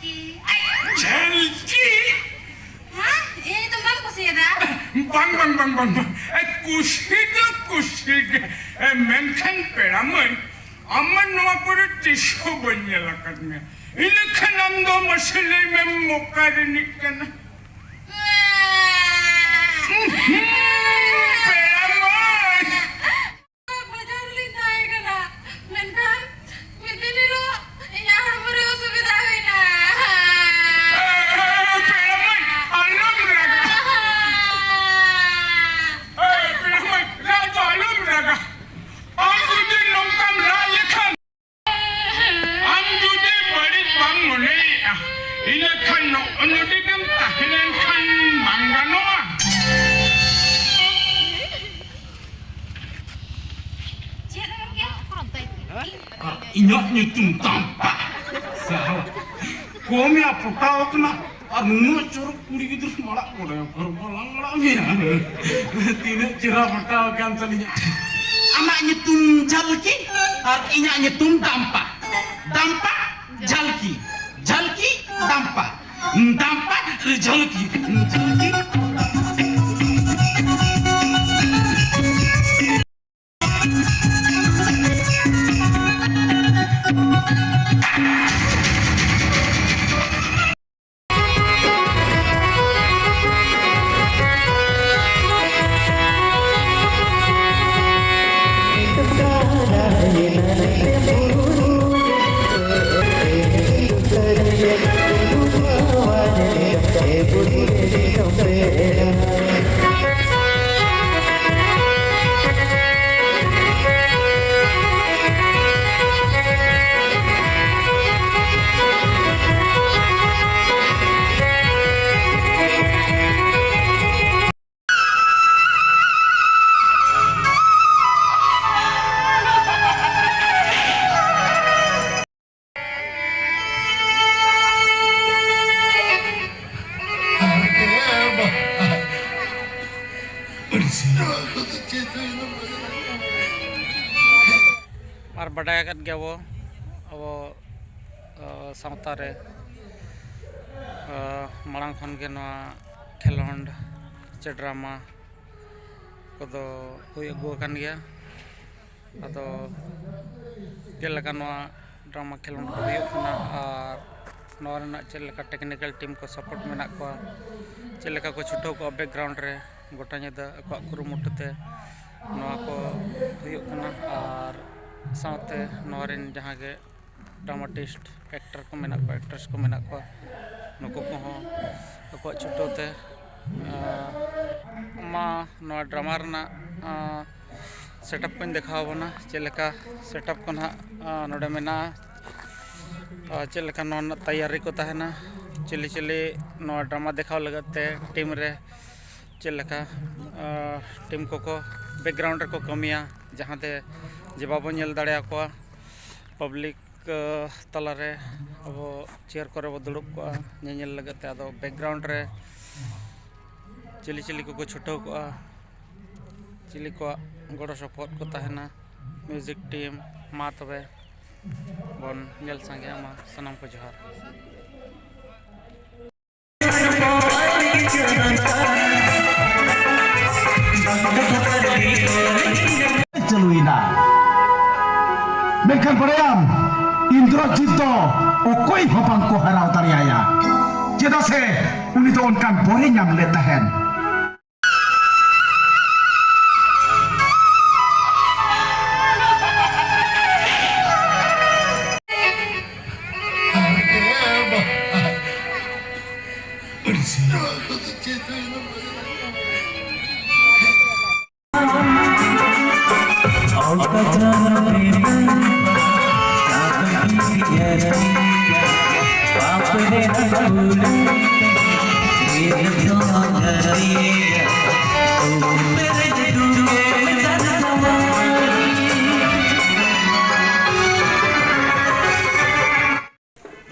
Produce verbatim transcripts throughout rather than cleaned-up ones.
ᱡᱷᱟᱹᱞᱠᱤ? ᱦᱮᱸ? ᱤᱧ ᱧᱩᱛᱩᱢ ᱵᱟᱢ ᱠᱩᱥᱤᱭᱟᱫᱟ? ᱵᱟᱝ, ᱵᱟᱝ, ᱵᱟᱝ, ᱵᱟᱝ, ᱵᱟᱝ᱾ ᱮ, ᱠᱩᱥᱤ ᱫᱚ ᱠᱩᱥᱤ ᱜᱮ᱾ ᱮ, ᱢᱮᱱᱠᱷᱟᱱ ᱯᱮᱲᱟ ᱢᱟᱹᱭ, ᱟᱢ ᱢᱟ ᱱᱚᱣᱟ ᱠᱚᱨᱮ ᱛᱤᱥ ᱦᱚᱸ ᱵᱟᱹᱧ ᱧᱮᱞ ᱟᱠᱟᱫ ᱢᱮᱭᱟ᱾ ᱤᱱᱟᱹ ᱠᱷᱟᱱ ᱟᱢ ᱫᱚ ᱢᱟᱥᱮ ᱞᱟᱹᱭ ᱢᱮ, ᱚᱠᱟ ᱨᱤᱱᱤᱡ ᱠᱟᱱᱟ? ᱯᱮᱲᱟ ᱢᱟᱹᱭ! ᱵᱟᱡᱟᱨ ᱨᱮᱞᱤᱧ ᱛᱟᱦᱮᱸ ᱠᱟᱱᱟ, ᱢᱮᱱᱠᱷᱟᱱ ᱢᱤᱫ ᱫᱤᱱ ᱦᱤᱞᱳᱜ ᱤᱧᱟᱹᱜ ᱦᱚᱲᱢᱚ ᱨᱮ ᱚᱥᱩᱵᱤᱫᱷᱟ ᱦᱩᱭᱱᱟ᱾ ᱯᱮᱲᱟ ᱢᱟᱹᱭ, ᱟᱞᱚᱢ ᱨᱟᱜᱟ᱾ ᱮ, ᱯᱮᱲᱟ ᱢᱟᱹᱭ, ᱨᱟᱜ ᱫᱚ ᱟᱞᱚᱢ ᱨᱟᱜᱟ᱾ ᱟᱢ ᱡᱩᱫᱤ ᱱᱚᱝᱠᱟᱢ ᱨᱟᱜ ᱞᱮᱠᱷᱟᱱ, ᱟᱢ ᱡᱩᱫᱤ ᱵᱟᱹᱲᱤᱡ ᱵᱟᱢ ᱢᱚᱱᱮᱭᱮᱫᱼᱟ, ᱤᱱᱟᱹ ᱠᱷᱟᱱ ᱱᱚᱜᱼᱚ ᱱᱚᱰᱮ ᱜᱮᱢ ᱛᱟᱦᱮᱸ ᱞᱮᱱ ᱠᱷᱟᱱ ᱵᱟᱝ ᱜᱟᱱᱚᱜᱼᱟ? ᱟᱨ ᱤᱧᱟᱹᱜ ᱧᱩᱛᱩᱢ ᱛᱟᱢᱯᱟ᱾ ᱥᱟᱞᱟ, ᱠᱚᱢ ᱭᱟ ᱯᱚᱴᱟᱣ ᱠᱟᱱᱟ᱾ ᱟᱨ ᱱᱩᱱᱟᱹᱜ ᱪᱚᱨᱚᱠ ᱠᱩᱲᱤ ᱜᱤᱫᱽᱨᱟᱹ ᱢᱟᱲᱟᱜ ᱠᱚᱲᱟ, ᱦᱚᱲ ᱵᱟᱞᱟᱝ ᱢᱟᱲᱟᱜ ᱢᱮᱭᱟ᱾ ᱛᱤᱱᱟᱹᱜ ᱪᱮᱦᱨᱟ ᱯᱚᱴᱟᱣ ᱟᱠᱟᱱ ᱛᱟᱹᱞᱤᱧᱟ᱾ ᱟᱢᱟᱜ ᱧᱩᱛᱩᱢ ᱡᱷᱟᱞᱠᱤ ᱟᱨ ᱤᱧᱟᱜ ᱧᱩᱛᱩᱢ ᱫᱟᱢᱯᱟ᱾ ᱫᱟᱢᱯᱟ, ᱡᱷᱟᱞᱠᱤ, ᱡᱷᱟᱞᱠᱤ, ᱫᱟᱢᱯᱟ, ᱫᱟᱢᱯᱟ, ᱡᱷᱟᱞᱠᱤ, ᱡᱷᱟᱞᱠᱤ᱾ ᱟᱨ ᱵᱟᱰᱟᱭ ᱟᱠᱟᱫ ᱜᱮᱭᱟᱵᱚ, ᱟᱵᱚ, ᱟ, ᱥᱟᱶᱛᱟ ᱨᱮ ᱢᱟᱲᱟᱝ ᱠᱷᱚᱱ ᱜᱮ ᱱᱚᱣᱟ ᱠᱷᱮᱞᱳᱸᱰ ᱪᱮ ᱰᱨᱟᱢᱟ ᱠᱚᱫᱚ ᱦᱩᱭ ᱟᱹᱜᱩ ᱟᱠᱟᱱ ᱜᱮᱭᱟ᱾ ᱟᱫᱚ ᱪᱮᱫ ᱞᱮᱠᱟ ᱱᱚᱣᱟ ᱰᱨᱟᱢᱟ ᱠᱷᱮᱞᱳᱸᱰ ᱠᱚ ᱦᱩᱭᱩᱜ ᱠᱟᱱᱟ ᱟᱨ ᱱᱚᱣᱟ ᱨᱮᱱᱟᱜ ᱪᱮᱫ ᱞᱮᱠᱟ ᱴᱮᱠᱱᱤᱠᱮᱞ ᱴᱤᱢ ᱠᱚ ᱥᱟᱯᱳᱨᱴ ᱢᱮᱱᱟᱜ ᱠᱚᱣᱟ, ᱪᱮᱫ ᱞᱮᱠᱟ ᱠᱚ ᱪᱷᱩᱴᱟᱹᱣ ᱠᱚᱜᱼᱟ ᱵᱮᱠᱜᱨᱟᱣᱩᱱᱰ ᱨᱮ ᱜᱚᱴᱟ ᱧᱤᱫᱟᱹ ᱟᱠᱚᱣᱟᱜ ᱠᱩᱨᱩᱢᱩᱴᱩ ᱛᱮ ᱱᱚᱣᱟ ᱠᱚ ᱦᱩᱭᱩᱜ ᱠᱟᱱᱟ᱾ ᱟᱨ ᱥᱟᱶᱛᱮ ᱱᱚᱣᱟ ᱨᱮᱱ ᱡᱟᱦᱟᱸ ᱜᱮ ᱰᱨᱟᱢᱟᱴᱤᱥᱴ, ᱮᱠᱴᱟᱨ ᱠᱚ ᱢᱮᱱᱟᱜ ᱠᱚᱣᱟ, ᱮᱠᱴᱨᱮᱥ ᱠᱚ ᱢᱮᱱᱟᱜ ᱠᱚᱣᱟ, ᱱᱩᱠᱩ ᱠᱚᱦᱚᱸ ᱟᱠᱚᱣᱟᱜ ᱪᱷᱩᱴᱟᱹᱣ ᱛᱮ, ᱟᱸ, ᱢᱟ ᱱᱚᱣᱟ ᱰᱨᱟᱢᱟ ᱨᱮᱱᱟᱜ, ᱟᱸ, ᱥᱮᱴᱟᱯ ᱠᱚᱧ ᱫᱮᱠᱷᱟᱣ ᱟᱵᱚᱱᱟ, ᱪᱮᱫ ᱞᱮᱠᱟ ᱥᱮᱴᱟᱯ ᱠᱚ ᱱᱟᱦᱟᱜ, ᱟᱸ, ᱱᱚᱰᱮ ᱢᱮᱱᱟᱜᱼᱟ᱾ ᱟᱨ ᱪᱮᱫ ᱞᱮᱠᱟ ᱱᱚᱣᱟ ᱨᱮᱱᱟᱜ ᱛᱮᱭᱟᱨᱤ ᱠᱚ ᱛᱟᱦᱮᱱᱟ, ᱪᱤᱞᱤ ᱪᱤᱞᱤ ᱱᱚᱣᱟ ᱰᱨᱟᱢᱟ ᱫᱮᱠᱷᱟᱣ ᱞᱟᱹᱜᱤᱫ ᱛᱮ ᱴᱤᱢ ᱨᱮ ᱪᱮᱫ ᱞᱮᱠᱟ, ᱟᱸ, ᱴᱤᱢ ᱠᱚᱠᱚ ᱵᱮᱠᱜᱨᱟᱣᱩᱱᱰ ᱨᱮᱠᱚ ᱠᱟᱹᱢᱤᱭᱟ, ᱡᱟᱦᱟᱸᱛᱮ ᱡᱮ ᱵᱟᱵᱚ ᱧᱮᱞ ᱫᱟᱲᱮᱭᱟᱠᱚᱣᱟ ᱯᱟᱵᱽᱞᱤᱠ ᱛᱟᱞᱟᱨᱮ ᱟᱵᱚ ᱪᱮᱭᱟᱨ ᱠᱚᱨᱮ ᱵᱚ ᱫᱩᱲᱩᱵ ᱠᱚᱜᱼᱟ ᱧᱮᱧᱮᱞ ᱞᱟᱹᱜᱤᱫ ᱛᱮ᱾ ᱟᱫᱚ ᱵᱮᱠᱜᱨᱟᱣᱩᱱᱰ ᱨᱮ ᱪᱤᱞᱤ ᱪᱤᱞᱤ ᱠᱚᱠᱚ ᱪᱷᱩᱴᱟᱹᱣ ᱠᱚᱜᱼᱟ, ᱪᱤᱞᱤ ᱠᱚᱣᱟᱜ ᱜᱚᱲᱚ ᱥᱚᱯᱚᱦᱚᱫ ᱠᱚ ᱛᱟᱦᱮᱱᱟ, ᱢᱤᱣᱡᱤᱠ ᱴᱤᱢ᱾ ᱢᱟ ᱛᱚᱵᱮ ᱵᱚᱱ ᱧᱮᱞ ᱥᱟᱸᱜᱮᱭᱟ᱾ ᱢᱟ ᱥᱟᱱᱟᱢ ᱠᱚ ᱡᱚᱦᱟᱨ᱾ ᱪᱟᱹᱞᱩᱭᱮᱱᱟ᱾ ᱢᱮᱱᱠᱷᱟᱱ ᱵᱟᱲᱟᱭᱟᱢ, ᱤᱱᱫᱨᱚᱡᱤᱛ ᱫᱚ ᱚᱠᱚᱭ ᱦᱚᱸ ᱵᱟᱝ ᱠᱚ ᱦᱟᱨᱟᱣ ᱫᱟᱲᱮᱭᱟᱭᱟ, ᱪᱮᱫᱟᱜ ᱥᱮ ᱩᱱᱤ ᱫᱚ ᱚᱱᱠᱟᱱ ᱵᱚᱨᱮ ᱧᱟᱢ ᱞᱮᱫ ᱛᱟᱦᱮᱸᱱ᱾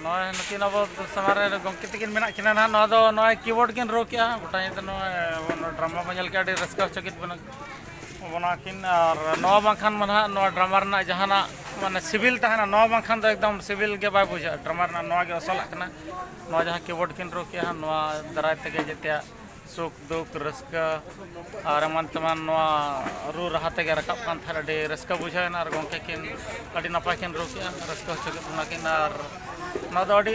ᱱᱚᱜᱼᱚᱭ ᱱᱩᱠᱤᱱ ᱟᱵᱚ ᱥᱟᱢᱟᱝ ᱨᱮ ᱜᱚᱢᱠᱮ ᱛᱟᱹᱠᱤᱱ ᱢᱮᱱᱟᱜ ᱠᱤᱱᱟ ᱱᱟᱦᱟᱜ᱾ ᱱᱚᱣᱟ ᱫᱚ ᱱᱚᱜᱼᱚᱭ ᱠᱤᱵᱳᱨᱰ ᱠᱤᱱ ᱨᱩ ᱠᱮᱜᱼᱟ᱾ ᱜᱚᱴᱟ ᱧᱤᱫᱟᱹ ᱱᱚᱜᱼᱚᱭ ᱰᱨᱟᱢᱟ ᱵᱚᱱ ᱧᱮᱞ ᱠᱮᱜᱼᱟ, ᱟᱹᱰᱤ ᱨᱟᱹᱥᱠᱟᱹ ᱦᱚᱪᱚ ᱠᱮᱫ ᱵᱚᱱᱟ, ᱵᱚᱱᱟ ᱠᱤᱱ᱾ ᱟᱨ ᱱᱚᱣᱟ ᱵᱟᱝᱠᱷᱟᱱ ᱢᱟ ᱱᱟᱦᱟᱜ ᱱᱚᱣᱟ ᱰᱨᱟᱢᱟ ᱨᱮᱱᱟᱜ ᱡᱟᱦᱟᱱᱟᱜ ᱢᱟᱱᱮ ᱥᱤᱵᱤᱞ ᱛᱟᱦᱮᱱᱟ, ᱱᱚᱣᱟ ᱵᱟᱝᱠᱷᱟᱱ ᱫᱚ ᱮᱠᱫᱚᱢ ᱥᱤᱵᱤᱞ ᱜᱮ ᱵᱟᱭ ᱵᱩᱡᱷᱟᱹᱜᱼᱟ᱾ ᱰᱨᱟᱢᱟ ᱨᱮᱱᱟᱜ ᱱᱚᱣᱟ ᱜᱮ ᱟᱥᱚᱞᱟᱜ ᱠᱟᱱᱟ᱾ ᱱᱚᱣᱟ ᱡᱟᱦᱟᱸ ᱠᱤᱵᱳᱨᱰ ᱠᱤᱱ ᱨᱩ ᱠᱮᱜᱼᱟ, ᱱᱚᱣᱟ ᱫᱟᱨᱟᱭ ᱛᱮᱜᱮ ᱡᱮᱛᱮᱭᱟᱜ ᱥᱩᱠ ᱫᱩᱠ ᱨᱟᱹᱥᱠᱟᱹ ᱟᱨ ᱮᱢᱟᱱ ᱛᱮᱢᱟᱱ ᱱᱚᱣᱟ ᱨᱩ ᱨᱟᱦᱟ ᱛᱮᱜᱮ ᱨᱟᱠᱟᱵ ᱠᱟᱱ ᱛᱟᱦᱮᱸᱫ᱾ ᱟᱹᱰᱤ ᱨᱟᱹᱥᱠᱟᱹ ᱵᱩᱡᱷᱟᱹᱣ ᱮᱱᱟ ᱟᱨ ᱜᱚᱢᱠᱮ ᱠᱤᱱ ᱟᱹᱰᱤ ᱱᱟᱯᱟᱭ ᱠᱤᱱ ᱨᱩ ᱠᱮᱜᱼᱟ, ᱨᱟᱹᱥᱠᱟᱹ ᱦᱚᱪᱚ ᱠᱮᱫ ᱵᱚᱱᱟ ᱠᱤᱱ᱾ ᱟᱨ ᱱᱚᱣᱟ ᱫᱚ ᱟᱹᱰᱤ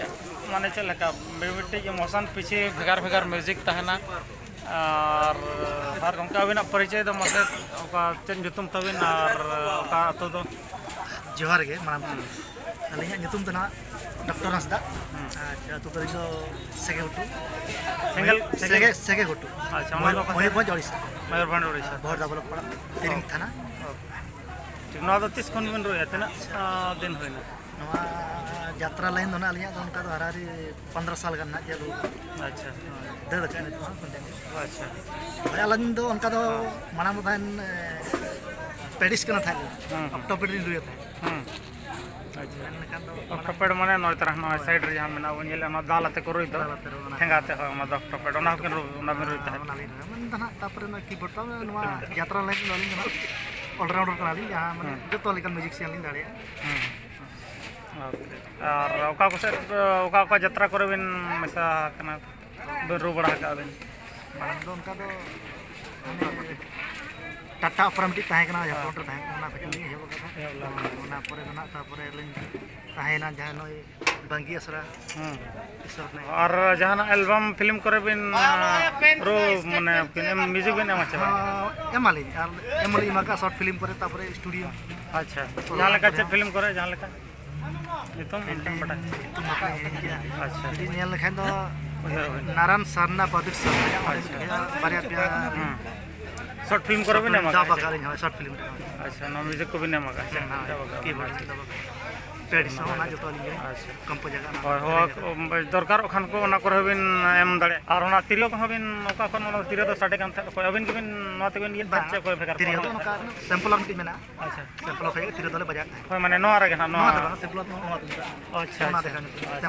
ᱢᱟᱱᱮ ᱪᱮᱫ ᱞᱮᱠᱟ ᱢᱤᱢᱤᱫᱴᱤᱡ ᱤᱢᱳᱥᱚᱱ ᱯᱤᱪᱷᱮ ᱵᱷᱮᱜᱟᱨ ᱵᱷᱮᱜᱟᱨ ᱢᱤᱣᱡᱤᱠ ᱛᱟᱦᱮᱱᱟ᱾ ᱟᱨ ᱟᱨ ᱜᱚᱢᱠᱮ ᱟᱹᱵᱤᱱᱟᱜ ᱯᱚᱨᱤᱪᱚᱭ ᱫᱚ ᱢᱟᱥᱮ, ᱚᱠᱟ ᱪᱮᱫ ᱧᱩᱛᱩᱢ ᱛᱟᱹᱵᱤᱱ ᱟᱨ ᱚᱠᱟ ᱟᱹᱛᱩ ᱫᱚ? ᱡᱚᱦᱟᱨ ᱜᱮ ᱢᱟᱲᱟᱝ ᱠᱷᱚᱱ᱾ ᱟᱹᱞᱤᱧᱟᱜ ᱧᱩᱛᱩᱢ ᱫᱚ ᱱᱟᱦᱟᱜ ᱰᱚᱠᱴᱚᱨ ᱦᱟᱸᱥᱫᱟ᱾ ᱦᱩᱸ᱾ ᱟᱨ ᱟᱹᱛᱩ ᱛᱟᱹᱞᱤᱧ ᱫᱚ ᱥᱮᱜᱮ ᱜᱷᱩᱴᱩ᱾ ᱥᱮᱸᱜᱮᱞ, ᱥᱮᱜᱮ, ᱥᱮᱸᱜᱮᱞ? ᱥᱮᱜᱮ ᱜᱷᱩᱴᱩ᱾ ᱟᱪᱪᱷᱟ, ᱚᱱᱟ ᱫᱚ ᱚᱠᱟ ᱥᱮᱫ? ᱢᱚᱭᱩᱨᱵᱷᱚᱸᱡᱽ, ᱳᱰᱤᱥᱟ᱾ ᱢᱚᱭᱩᱨᱵᱷᱚᱸᱡᱽ, ᱳᱰᱤᱥᱟ᱾ ᱵᱚᱦᱚᱨᱫᱟ ᱵᱞᱚᱠ ᱯᱟᱲᱟᱜ, ᱛᱤᱨᱤᱝ ᱛᱷᱟᱱᱟ᱾ ᱴᱷᱤᱠ, ᱱᱚᱣᱟ ᱫᱚ ᱛᱤᱥ ᱠᱷᱚᱱ ᱵᱤᱱ ᱨᱩᱭᱟ? ᱛᱤᱱᱟᱹᱜ, ᱟᱪᱪᱷᱟ᱾ ᱟᱸ, ᱫᱤᱱ ᱦᱩᱭᱱᱟ? ᱱᱚᱣᱟ ᱡᱟᱛᱨᱟ ᱞᱟᱭᱤᱱ ᱫᱚ ᱱᱟᱦᱟᱜ ᱟᱹᱞᱤᱧᱟᱜ ᱫᱚ ᱚᱱᱠᱟ ᱫᱚ ᱦᱟᱨᱟᱦᱟᱨᱤ ᱯᱚᱱᱫᱽᱨᱚ ᱥᱟᱞ ᱜᱟᱱ ᱱᱟᱦᱟᱜ ᱪᱟᱹᱞᱩ ᱟᱠᱟᱱᱟ᱾ ᱟᱪᱪᱷᱟ᱾ ᱫᱟᱹᱲ ᱟᱠᱟᱫᱼᱟ ᱱᱤᱛᱚᱜ ᱦᱚᱸ ᱠᱚᱱᱴᱤᱱᱤᱭᱩ᱾ ᱟᱪᱪᱷᱟ᱾ ᱦᱳᱭ, ᱟᱹᱞᱤᱧ ᱫᱚ ᱚᱱᱠᱟ ᱫᱚ ᱦᱮᱸ᱾ ᱢᱟᱲᱟᱝ ᱫᱚ ᱛᱟᱦᱮᱱ, ᱮ, ᱦᱮᱸ, ᱦᱮᱸ᱾ ᱚᱠᱴᱳᱵᱚᱨ ᱨᱮᱞᱤᱧ ᱨᱩᱭᱮᱫ ᱛᱟᱦᱮᱸᱫ᱾ ᱦᱮᱸ᱾ ᱟᱪᱪᱷᱟ᱾ ᱢᱮᱱ ᱞᱮᱠᱷᱟᱱ ᱫᱚ ᱚᱠᱴᱳᱯᱮᱰ ᱢᱟᱱᱮ ᱱᱚᱜᱼᱚᱭ ᱛᱟᱨᱟ ᱱᱚᱜᱼᱚᱭ ᱦᱳᱭ᱾ ᱥᱟᱭᱤᱰ ᱨᱮ ᱡᱟᱦᱟᱸ ᱢᱮᱱᱟᱜᱼᱟ ᱵᱚᱱ ᱧᱮᱞᱮᱫᱼᱟ, ᱚᱱᱟ ᱫᱟᱞ ᱟᱛᱮ ᱠᱚ ᱨᱩᱭ ᱫᱚ᱾ ᱫᱟᱞ ᱟᱛᱮ ᱨᱩ, ᱚᱱᱟ ᱴᱷᱮᱸᱜᱟ ᱦᱚᱸ᱾ ᱟᱛᱮ, ᱦᱳᱭ, ᱚᱱᱟ ᱫᱚ ᱚᱠᱴᱳᱯᱮᱰ, ᱚᱱᱟ ᱦᱚᱸ ᱠᱤᱱ ᱨᱩ-, ᱚᱱᱟ ᱵᱤᱱ ᱨᱩᱭ ᱛᱟᱦᱮᱸᱫ᱾ ᱚᱱᱟ ᱞᱤᱧ ᱨᱩᱭᱟ᱾ ᱢᱮᱱ ᱫᱚ ᱱᱟᱦᱟᱜ ᱛᱟᱨᱯᱚᱨᱮ ᱚᱱᱟ ᱠᱤᱵᱳᱨᱰ ᱛᱟᱵᱚᱱ, ᱱᱚᱣᱟ ᱡᱟᱛᱨᱟ ᱞᱟᱭᱤᱱ ᱫᱚ ᱟᱹᱞᱤᱧ ᱫᱚ ᱱᱟᱦᱟᱜ ᱚᱞᱨᱟᱣᱩᱱᱰᱟᱨ ᱠᱟᱱᱟᱞᱤᱧ, ᱡᱟᱦᱟᱸ ᱢᱟᱱᱮ ᱦᱮᱸ᱾ ᱡᱚᱛᱚ ᱞᱮᱠᱟᱱ ᱢᱤᱣᱡᱤᱠ ᱥᱤᱭᱟᱱ ᱞᱤᱧ ᱫᱟᱲᱮᱭᱟᱜᱼᱟ᱾ ᱦᱮᱸ᱾ ᱟᱨ ᱚᱠᱟ ᱠᱚᱥᱮᱫ, ᱚᱠᱟ ᱚᱠᱟ ᱡᱟᱛᱨᱟ ᱠᱚᱨᱮ ᱵᱤᱱ ᱢᱮᱥᱟ ᱟᱠᱟᱱᱟ, ᱵᱤᱱ ᱨᱩ ᱵᱟᱲᱟ ᱟᱠᱟᱜᱼᱟ ᱵᱤᱱ? ᱢᱟᱲᱟᱝ ᱫᱚ ᱚᱱᱠᱟ ᱫᱚ ᱢᱟᱱᱮ ᱴᱟᱴᱟ ᱚᱯᱮᱨᱟ ᱢᱤᱫᱴᱤᱡ ᱛᱟᱦᱮᱸ ᱠᱟᱱᱟ, ᱦᱮᱸ᱾ ᱡᱷᱟᱲᱠᱷᱚᱸᱰ ᱨᱮ ᱛᱟᱦᱮᱸ ᱠᱟᱱᱟ, ᱚᱱᱟ ᱠᱷᱚᱱ ᱞᱤᱧ ᱮᱦᱚᱵ ᱟᱠᱟᱫᱟ᱾ ᱮᱦᱚᱵ ᱞᱮᱱᱟ᱾ ᱚᱱᱟ ᱯᱚᱨᱮ ᱫᱚ ᱱᱟᱦᱟᱜ ᱛᱟᱨᱯᱚᱨᱮ ᱞᱤᱧ ᱛᱟᱦᱮᱸᱭᱮᱱᱟ ᱡᱟᱦᱟᱸ ᱱᱚᱜᱼᱚᱭ ᱵᱟᱝᱜᱤ ᱟᱥᱲᱟ᱾ ᱦᱮᱸ᱾ ᱤᱥᱚᱨ ᱨᱮᱱᱟᱜ᱾ ᱟᱨ ᱡᱟᱦᱟᱱᱟᱜ ᱮᱞᱵᱟᱢ ᱯᱷᱤᱞᱢ ᱠᱚᱨᱮ ᱵᱤᱱ, ᱨᱩ, ᱢᱟᱱᱮ, ᱵᱤᱱ ᱮᱢ, ᱢᱤᱣᱡᱤᱠ ᱵᱤᱱ ᱮᱢᱟ ᱪᱮ ᱵᱟᱝ? ᱦᱚᱸ, ᱮᱢᱟᱞᱤᱧ, ᱟᱨ ᱮᱢ ᱦᱚᱸᱞᱤᱧ ᱮᱢᱟ ᱠᱟᱜᱼᱟ, ᱥᱚᱨᱴ ᱯᱷᱤᱞᱢ ᱠᱚᱨᱮ, ᱛᱟᱨᱯᱚᱨᱮ ᱥᱴᱩᱰᱤᱭᱳ᱾ ᱟᱪᱪᱷᱟ, ᱯᱨᱳᱜᱨᱟᱢ ᱡᱟᱦᱟᱸ ᱞᱮᱠᱟ ᱠᱚᱨᱮ ᱪᱮᱫ ᱦᱚᱸ᱾ ᱯᱷᱤᱞᱢ ᱠᱚᱨᱮ, ᱡᱟᱦᱟᱸ ᱞᱮᱠᱟ? ᱧᱩᱛᱩᱢ ᱯᱷᱤᱞᱢ ᱵᱟᱰᱟᱭ? ᱧᱩᱛᱩᱢ ᱵᱟᱠᱚ ᱞᱟᱹᱭ ᱜᱮᱭᱟ᱾ ᱟᱪᱪᱷᱟ᱾ ᱡᱩᱫᱤ ᱧᱮᱞ ᱞᱮᱠᱷᱟᱱ ᱫᱚ ᱩᱭᱦᱟᱹᱨ ᱵᱤᱱ᱾ ᱱᱟᱨᱟᱱ ᱥᱟᱨᱱᱟ ᱯᱟᱵᱽᱞᱤᱠ ᱥᱟᱨᱱᱟ ᱟᱪᱪᱷᱟ᱾ ᱵᱟᱨᱭᱟ ᱯᱮᱭᱟ ᱦᱩᱸ᱾ ᱥᱚᱨᱴ ᱯᱷᱤᱞᱢ ᱠᱚᱨᱮ ᱵᱤᱱ ᱮᱢ ᱟᱠᱟᱫᱼᱟ ᱥᱮ ᱪᱮᱫ? ᱟᱹᱞᱤᱧ, ᱦᱳᱭ, ᱥᱚᱨᱴ ᱯᱷᱤᱞᱢ ᱨᱮ᱾ ᱟᱪᱪᱷᱟ, ᱱᱚᱣᱟ ᱢᱤᱣᱡᱤᱠ ᱠᱚᱵᱤᱱ ᱮᱢ ᱟᱠᱟᱫᱼᱟ ᱥᱮ? ᱦᱮᱸ, ᱦᱳᱭ, ᱠᱤᱵᱳᱨᱰ ᱨᱮ ᱫᱚ ᱵᱟᱠᱷᱟᱱ᱾ ᱯᱮᱰ ᱥᱟᱶ ᱚᱱᱟ ᱡᱚᱛᱚ ᱟᱹᱞᱤᱧ ᱜᱮᱞᱤᱧ ᱟᱪᱪᱷᱟ᱾ ᱠᱚᱢᱯᱳᱡᱽ ᱟᱠᱟᱫᱼᱟ, ᱚᱱᱟ ᱦᱳᱭ, ᱠᱚ ᱦᱳᱭ, ᱟᱹᱞᱤᱧ ᱜᱮ᱾ ᱫᱚᱨᱠᱟᱨᱚᱜ ᱠᱷᱟᱱ ᱠᱚ ᱚᱱᱟ ᱠᱚᱨᱮ ᱦᱚᱸᱵᱤᱱ ᱮᱢ ᱫᱟᱲᱮᱭᱟᱜᱼᱟ᱾ ᱟᱨ ᱚᱱᱟ ᱛᱤᱨᱭᱳ ᱠᱚᱦᱚᱸ ᱵᱤᱱ, ᱚᱠᱟ ᱠᱷᱚᱱ ᱚᱱᱟ ᱛᱤᱨᱭᱳ ᱫᱚ ᱥᱟᱰᱮ ᱠᱟᱱ ᱛᱟᱦᱮᱸᱫ? ᱚᱠᱚᱭ ᱟᱹᱵᱤᱱ ᱜᱮᱵᱤᱱ ᱱᱚᱣᱟ ᱛᱮᱵᱤᱱ ᱤᱭᱟᱹ ᱛᱟᱦᱮᱸᱫ ᱵᱟᱝ, ᱪᱮ ᱚᱠᱚᱭ ᱵᱷᱮᱜᱟᱨ ᱠᱚ ᱛᱤᱨᱭᱳ ᱫᱚ ᱚᱱᱟ? ᱱᱚᱝᱠᱟ ᱥᱮᱢᱯᱞᱟᱨ ᱢᱤᱫᱴᱤᱡ ᱢᱮᱱᱟᱜᱼᱟ᱾ ᱟᱪᱪᱷᱟ᱾ ᱥᱮᱢᱯᱞᱟᱨ ᱠᱷᱚᱱ ᱜᱮ ᱛᱤᱨᱭᱳ ᱫᱚᱞᱮ ᱵᱟᱡᱟᱣᱮᱫ ᱛᱟᱦᱮᱸᱫ᱾ ᱦᱳᱭ, ᱢᱟᱱᱮ ᱱᱚᱣᱟ ᱨᱮᱜᱮ ᱱᱟᱦᱟᱜ, ᱱᱚᱣᱟ ᱱᱚᱣᱟ ᱫᱚ ᱵᱟᱝ, ᱥᱮᱢᱯᱞᱟᱨ ᱫᱚ ᱱᱚᱣᱟ ᱠᱚ ᱢᱮᱛᱟᱜᱼᱟ᱾ ᱟᱪᱪᱷᱟ, ᱚᱱᱟ ᱟᱪᱪᱷᱟ, ᱫᱮᱠᱷᱟ ᱧᱚᱜ᱾ ᱟᱪᱪᱷᱟ᱾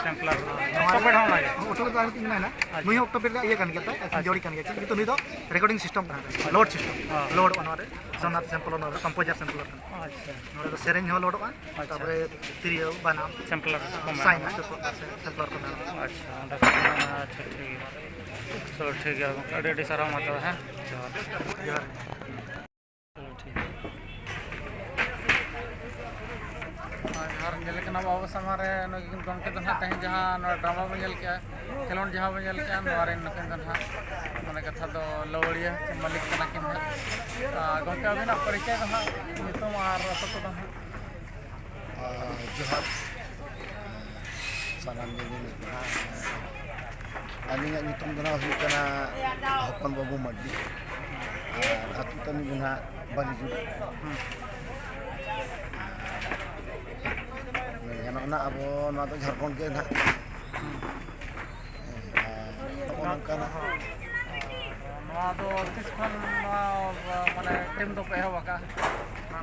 ᱥᱮᱢᱯᱞᱟᱨ᱾ ᱱᱚᱣᱟ ᱚᱠᱴᱳᱯᱮᱰ ᱦᱚᱸ ᱚᱱᱟ ᱜᱮ? ᱚᱠᱴᱳᱯᱮᱰ ᱫᱚ ᱟᱨ ᱢᱤᱫᱴᱤᱡ ᱢᱮᱱᱟᱜᱼᱟ᱾ ᱟᱪᱪᱷᱟ᱾ ᱱᱩᱭ ᱦᱚᱸ ᱚᱠᱴᱳᱯᱮᱰ ᱨᱮᱭᱟᱜ ᱤᱭᱟᱹ ᱠᱟᱱ ᱜᱮᱭᱟ, ᱛᱟᱭ? ᱟᱪᱪᱷᱟ᱾ ᱡᱚᱲᱤ ᱠᱟᱱ ᱜᱮᱭᱟ, ᱠᱤᱱᱛᱩ ᱱᱩᱭ ᱫᱚ ᱨᱮᱠᱚᱨᱰᱤᱝ ᱥᱤᱥᱴᱮᱢ ᱠᱟᱱᱟ, ᱞᱳᱰ ᱥᱤᱥᱴᱮᱢ᱾ ᱦᱚᱸ᱾ ᱞᱳᱰ ᱚᱱᱟ ᱨᱮ᱾ ᱡᱚᱜᱚᱱᱱᱟᱛᱷ ᱥᱮᱢᱯᱞᱚᱨ, ᱱᱚᱣᱟ ᱫᱚ ᱠᱚᱢᱯᱳᱡᱟᱨ ᱥᱮᱢᱯᱞᱚᱨ ᱠᱟᱱᱟ᱾ ᱟᱪᱪᱷᱟ᱾ ᱱᱚᱰᱮ ᱫᱚ ᱥᱮᱨᱮᱧ ᱦᱚᱸ ᱞᱳᱰᱚᱜᱼᱟ, ᱟᱪᱪᱷᱟ᱾ ᱛᱟᱨᱯᱚᱨᱮ ᱛᱤᱨᱭᱳ, ᱵᱟᱱᱟᱢ, ᱥᱮᱢᱯᱞᱚᱨ ᱠᱚ ᱢᱮᱱᱟᱜᱼᱟ᱾ ᱥᱟᱭᱱᱟ, ᱡᱚᱛᱚ ᱥᱮᱢᱯᱞᱚᱨ ᱠᱚ ᱢᱮᱱᱟᱜᱼᱟ᱾ ᱟᱪᱪᱷᱟ, ᱚᱸᱰᱮ ᱠᱷᱚᱱ, ᱟᱪᱪᱷᱟ, ᱴᱷᱤᱠ ᱜᱮᱭᱟ᱾ ᱪᱚᱞᱚ, ᱴᱷᱤᱠ ᱜᱮᱭᱟ ᱜᱚᱢᱠᱮ, ᱟᱹᱰᱤ ᱟᱹᱰᱤ ᱥᱟᱨᱦᱟᱣ ᱢᱟ ᱛᱚᱵᱮ, ᱦᱮᱸ, ᱡᱚᱦᱟᱨ᱾ ᱡᱚᱦᱟᱨ᱾ ᱪᱚᱞᱚ, ᱴᱷᱤᱠ ᱜᱮᱭᱟ᱾ ᱟᱨ ᱡᱟᱦᱟᱸ ᱧᱮᱞ ᱠᱟᱱᱟ ᱟᱵᱚ ᱥᱟᱢᱟᱝ ᱨᱮ ᱱᱩᱭ ᱜᱚᱢᱠᱮ ᱫᱚ ᱱᱟᱦᱟᱜ ᱛᱮᱦᱮᱧ ᱡᱟᱦᱟᱸ ᱱᱚᱣᱟ ᱰᱨᱟᱢᱟ ᱵᱚᱱ ᱧᱮᱞ ᱠᱮᱜᱼᱟ, ᱠᱷᱮᱞᱳᱰ ᱡᱟᱦᱟᱸ ᱵᱚᱱ ᱧᱮᱞ ᱠᱮᱜᱼᱟ, ᱱᱚᱣᱟ ᱨᱮᱱ ᱱᱩᱠᱤᱱ ᱫᱚ ᱱᱟᱦᱟᱜ ᱢᱟᱱᱮ ᱠᱟᱛᱷᱟ ᱫᱚ ᱞᱟᱹᱣᱲᱤᱭᱟᱹ ᱥᱮ ᱢᱟᱹᱞᱤᱠ ᱠᱟᱱᱟ ᱠᱤᱱ ᱱᱟᱦᱟᱜ᱾ ᱟᱨ ᱜᱚᱢᱠᱮ ᱟᱹᱵᱤᱱᱟᱜ ᱯᱚᱨᱤᱪᱚᱭ ᱫᱚ ᱱᱟᱦᱟᱜ ᱧᱩᱛᱩᱢ ᱟᱨ ᱟᱹᱛᱩ ᱠᱚᱫᱚ ᱱᱟᱦᱟᱜ? ᱟᱨ ᱡᱚᱦᱟᱨ᱾ ᱥᱟᱱᱟᱢ ᱜᱮ ᱧᱮᱞᱮᱫ ᱠᱚ ᱦᱟᱸᱜ᱾ ᱟᱹᱞᱤᱧᱟᱜ ᱧᱩᱛᱩᱢ ᱫᱚ ᱱᱟᱦᱟᱜ ᱦᱩᱭᱩᱜ ᱠᱟᱱᱟ ᱦᱚᱯᱚᱱ ᱵᱟᱹᱵᱩ ᱢᱟᱹᱨᱰᱤ᱾ ᱟᱨ ᱟᱹᱛᱩ ᱛᱟᱹᱞᱤᱧ ᱫᱚ ᱱᱟᱦᱟᱜ ᱵᱟᱹᱞᱤᱡᱩᱲ᱾ ᱦᱩᱸ᱾ ᱢᱮᱱ ᱜᱟᱱᱚᱜᱼᱟ ᱱᱟᱦᱟᱜ ᱟᱵᱚ ᱱᱚᱣᱟ ᱫᱚ ᱡᱷᱟᱲᱠᱷᱚᱸᱰ ᱜᱮ ᱱᱟᱦᱟᱜ᱾ ᱦᱩᱸ᱾ ᱟᱨ ᱱᱚᱜᱼᱚ ᱱᱚᱝᱠᱟᱱᱟᱜ᱾ ᱱᱚᱣᱟ ᱫᱚ ᱛᱤᱥ ᱠᱷᱚᱱ ᱱᱚᱣᱟ ᱢᱟᱱᱮ ᱴᱤᱢ ᱫᱚᱯᱮ ᱮᱦᱚᱵ ᱟᱠᱟᱫᱼᱟ?